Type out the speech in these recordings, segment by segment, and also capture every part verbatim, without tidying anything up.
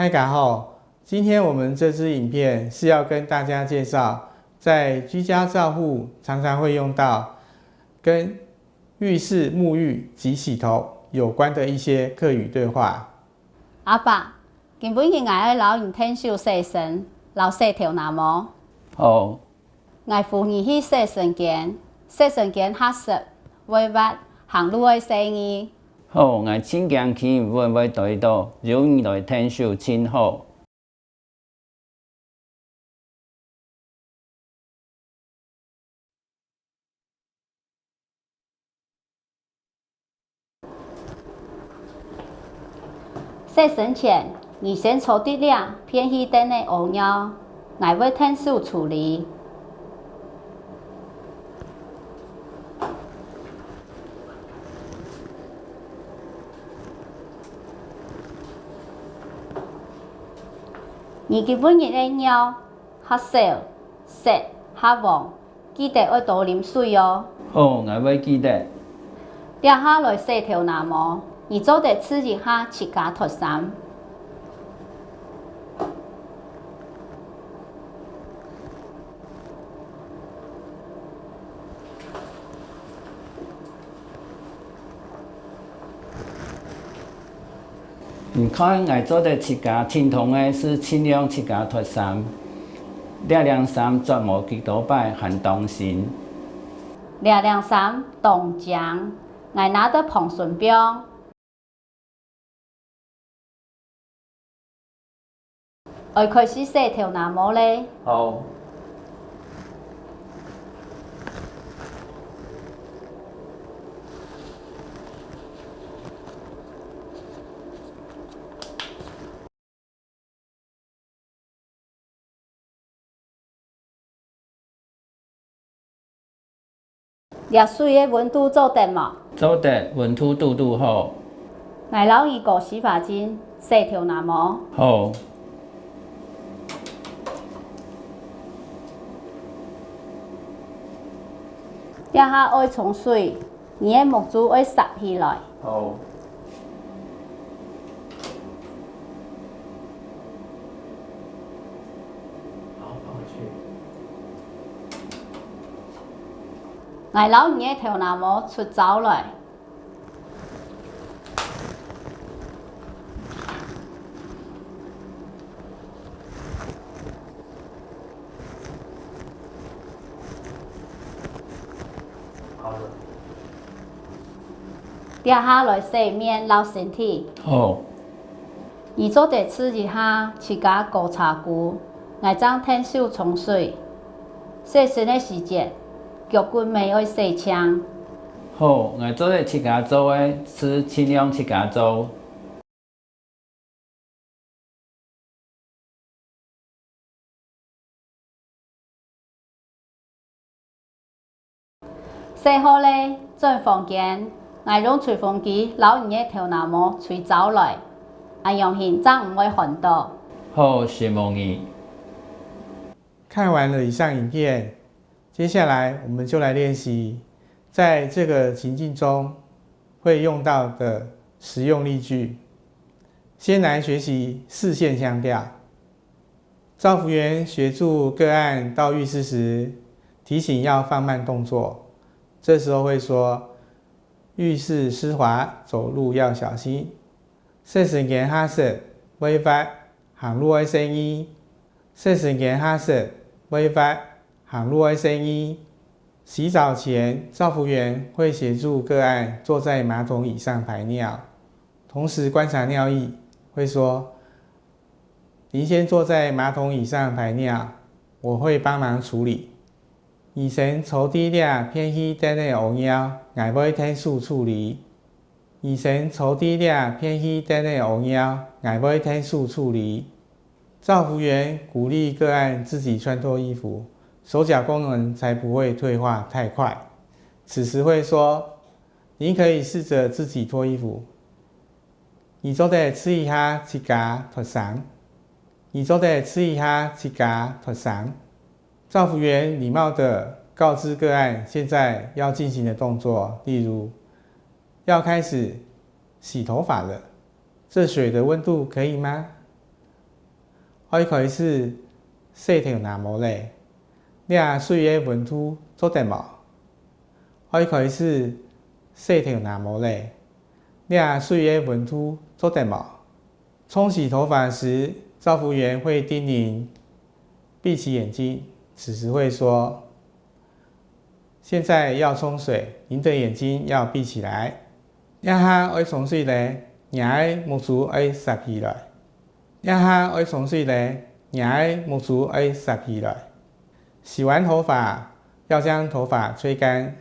大家好，今天我们这支影片是要跟大家介绍，在居家照护常常会用到跟浴室沐浴及洗头有关的一些客语对话。阿伯，今晡日𠊎愛摎你𢯭手洗身，摎洗頭那毛。好。 𠊎扶你去洗身間，洗身間較濕，會滑，行路愛細義。好，𠊎盡驚企穩會跌倒，有你來𢯭手盡好。 洗身前，你先坐直這片去凳仔屙尿，𠊎會𢯭手處理。你今晡日个尿較少，色較黃， 記得愛多啉水哦。好，𠊎會記得。這下來洗頭那毛，你做得試一下自家脫衫。 你看𠊎做得自家，盡痛个時盡量自家脫衫。這領衫著無幾多擺還當新。這領衫當靚，𠊎拿到旁脣放。 愛開始洗頭那毛咧。好。 這水个溫度做得無？做得，溫度堵堵好。𠊎摎你過洗髮精，洗頭那毛。好。這下愛沖水，你个目珠愛霎起來。好。 𠊎摎你个頭那毛捽燥來。 這下來洗面摎身體。好。你做得試一下自家高茶菇，𠊎正𢯭手沖水。洗身个時節，腳骨尾愛洗淨。好，𠊎做得自家做个事盡量自家做。 洗好咧，轉房間，𠊎用吹風機摎你个頭那毛吹燥來，恁樣形正毋會寒著。好，承蒙你。看完了以上影片，接下來我們就來練習在這個情境中會用到的實用例句。先來學習視線相調。 照服員協助個案到浴室時，提醒要放慢動作，這時候會說：「浴室濕滑，走路要小心。」洗身間較溼，會滑，行路愛細義。洗身間較溼，會滑，行路愛細義。洗澡前，照服員會協助個案坐在馬桶椅上排尿，同時觀察尿液，會說：「您先坐在馬桶椅上排尿，我會幫忙處理。」「你先坐在這片去等下屙尿，𠊎會𢯭手處理。」「你先坐在這片去等下屙尿，𠊎會𢯭手處理。」照服員鼓勵個案自己穿脫衣服，手腳功能才不會退化太快。此時會說：「您可以試著自己脫衣服。」 「你做得試一下自家脫衫。」「你做得試一下自家脫衫。」照服員禮貌地告知個案現在要進行的動作，例如：「要開始洗頭髮了，這水的溫度可以嗎？」愛開始洗頭那毛咧，這水个溫度做得無？愛開始洗頭那毛咧，這水个溫度做得無？沖洗頭髮時，照服員會叮嚀：「閉起眼睛。」此時會說：「現在要沖水，您的眼睛要閉起來。」這下愛沖水咧，若个目珠愛瞌起來。這下愛沖水咧，若个目珠愛瞌起來。洗完頭髮，要將頭髮吹乾，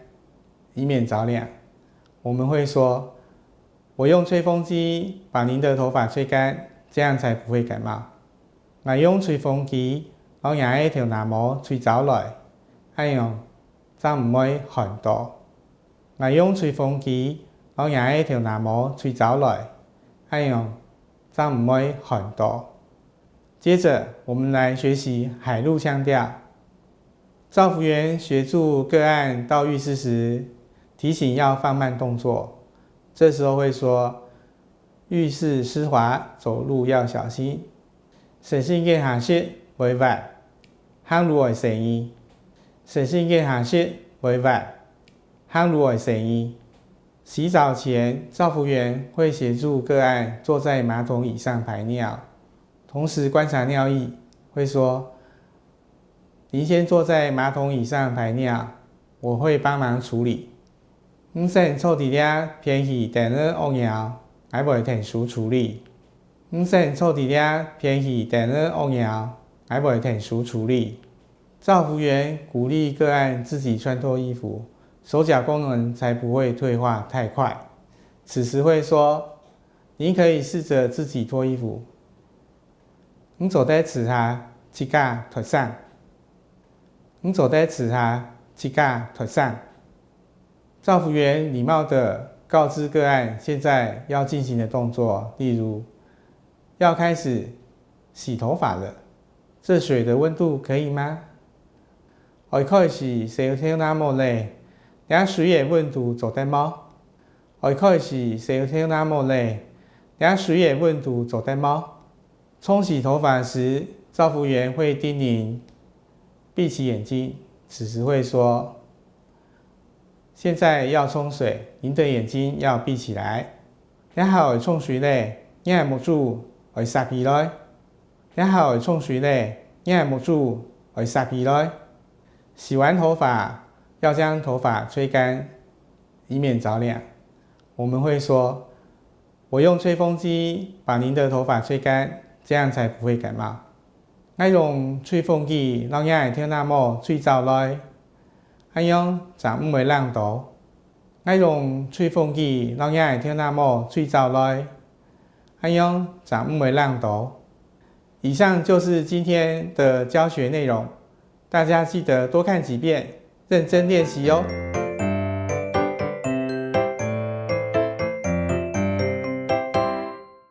以免着涼。我們會說：「我用吹風機把您的頭髮吹乾，這樣才不會感冒。」𠊎用吹風機摎若个頭那毛吹燥來，恁樣正毋會寒著。𠊎用吹風機摎若个頭那毛吹燥來，恁樣正毋會寒著。接著，我們來學習海陸腔調。照服員協助個案到浴室時，提醒要放慢動作，這時候會說：「浴室濕滑，走路要小心。」洗身間下濕會滑，行路愛細義。洗身間下濕會滑，行路愛細義。洗澡前，照服員會協助個案坐在馬桶椅上排尿，同時觀察尿液，會說：「您先坐在馬桶椅上排尿，我會幫忙處理。」「你先坐佇這便去等咧屙尿，𠊎會𢯭手處理。」「你先坐佇這便去等咧屙尿，𠊎會𢯭手處理。」照服員鼓勵個案自己穿脫衣服，手腳功能才不會退化太快。此時會說：「您可以試著自己脫衣服。」「你做得試下自家脫衫。」「你做得試下自家脫衫。」照服員禮貌地告知個案現在要進行的動作，例如：「要開始洗頭髮了，這水的溫度可以嗎？」「愛開始洗頭那毛咧，這水个溫度做得無？」「愛開始洗頭那毛咧，這水个溫度做得無？」沖洗頭髮時，照服員會叮嚀：「閉起眼睛。」此時會說：「現在要沖水，您的眼睛要閉起來。」「這下愛沖水咧，若目珠愛瞌起來。」「這下愛沖水咧，若目珠愛瞌起來。」洗完頭髮，要將頭髮吹乾，以免着涼。我們會說：「我用吹風機把您的頭髮吹乾，這樣才不會感冒。」「𠊎用吹風機摎若个頭那毛吹燥來，恁樣正毋會冷著。」「𠊎用吹風機摎若个頭那毛吹燥來，恁樣正毋會冷著。」以上就是今天的教學內容，大家記得多看幾遍，認真練習哦。